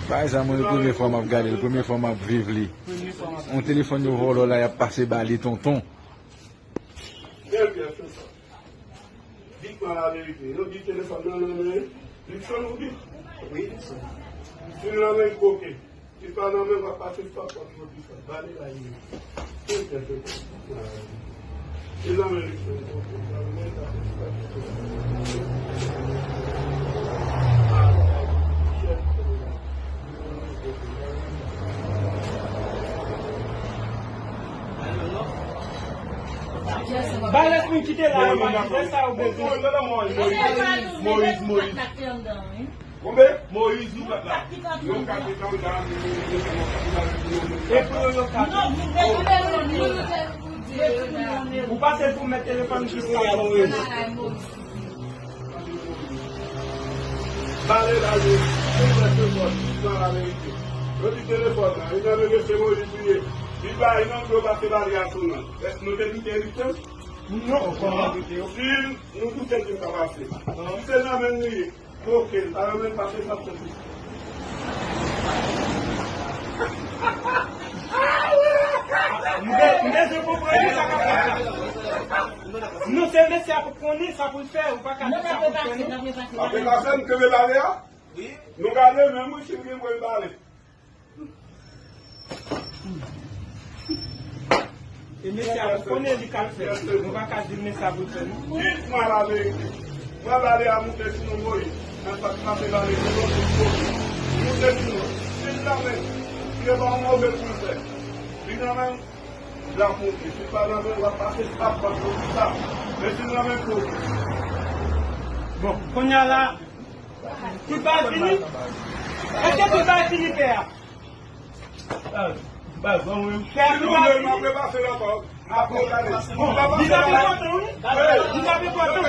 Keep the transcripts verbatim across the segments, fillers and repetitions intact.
Bagay sa, mwen, se premye fwa m ap gade l, premye fwa m ap viv li. Yon telefòn yo vòlò la, y ap pase ba li, tonton. Bèl pyès, se sa. Di kwa la verite. Yo di telefòn nan nan men Luckson ou di? Wi, Luckson. Si l nan men koke. Li pa nan men w ap pase fap, w ap pran pifap. Ba li la li ye. Kèlke se konsa. Li nan men li se konsa. Li nan men li se konsa. Ba lèspri kite la, yo pa di sa ou bezwen. Moyiz, Moyiz, Moyiz. Konbe? Moyiz, nou kat la. Nou kat la, nou kat la. E pou yo, yo kat. Ou pase pou mèt telefòn jis la. Bale la, yo, yo, yo, yo, yo, nan la verite. Yo di telefòn la, yo nan mesye Moyiz li ye. Li bay non, yo pase bale a sou non. Èske nou te doute, Victor? Non, kòman doute yo? Si nou doute, nou pa pase. Si se nan men li ye. Ok, sa yo menm pase sa pwofite. M be-, m bezwen konprann sa k ap pase. Non, se mesye a pou konnen sa pou l fè, ou pa ka di sa pou l fè, non. Sa pe pase, m kenbe bale a. Nou gade menm, wi, si l gen pou l bale. E mesye a, ou konnen li ka fè. Nou pa ka di l mesye a pou l fè, non. Di mwen la verite. Mwen bale a moute sou non Moyiz. Mwen pa t pase bale, se lòt moun moute sou non. Si l la menm, si e pa yon move pou l fè. Li nan men l ap moute. Si l pa nan men l, w ap pase tap, w ap moute tap. Men si l nan men l, moute. Bon, kounye a la, tout bagay fini? Èske tout bagay fini, pè a? Pè a, tout bagay fini? Bon, li t ap enpòtan, wi. Li t ap enpòtan.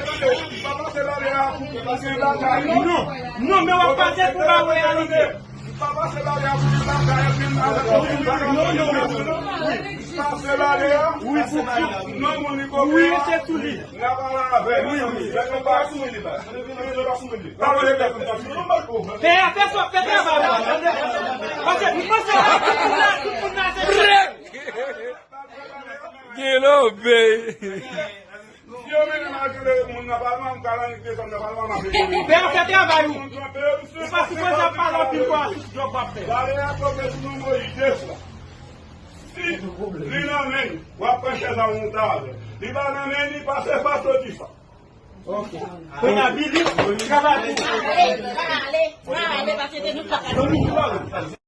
Non, non, men w ap pase pou ba wè a li. Non, non, non. Wi, wi, se sou li. Wi, wi. Fè, fè sa, fè travay la. Paske nou panse tout moun la, tout moun la, se Gen lò, bèy. Si yo mennen m al jere moun nan palman, m ka nan nik desann nan palman, m ap jere. Fè, fè travay ou. Ou pa sipoze ap pale anpil kwa, jòb w ap fè. Bale a koke sou non Moyiz de fwa. Si li nan men, w ap pran chèz a monte avè l. Li pa nan men, li pase fas soti fa. Ok. Kounye a, Billy, travay pou ou. Ale, ale, ale, paske te nou pa ka.